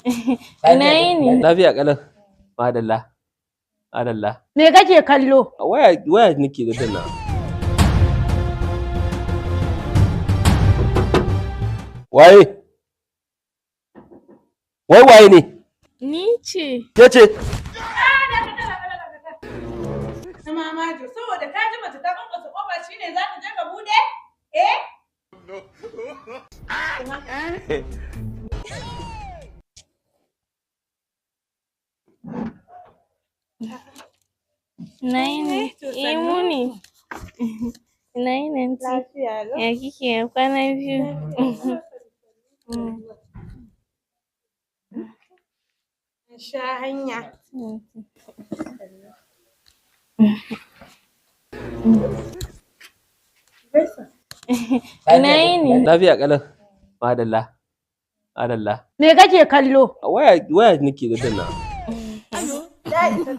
Ina yini? Lafiya kalau. Madalla. Madalla. Me kake kallo? Waya waya nake da danna. Waye? Wai waye ne? Ni ce. Ke ce? Na mamajo, saboda ka ji mace ta kwankwasa kofa shine za ka je ka bude? Eh? Ina yini? Eh mu ne. Ina yini anty? Lafiya lau. Ya kike ya kwana biyu? Sha hanya. Ina yini? Lafiya kalau. Madalla. Madalla. Me kake kallo? Waya waya nake da danna. Ya isa.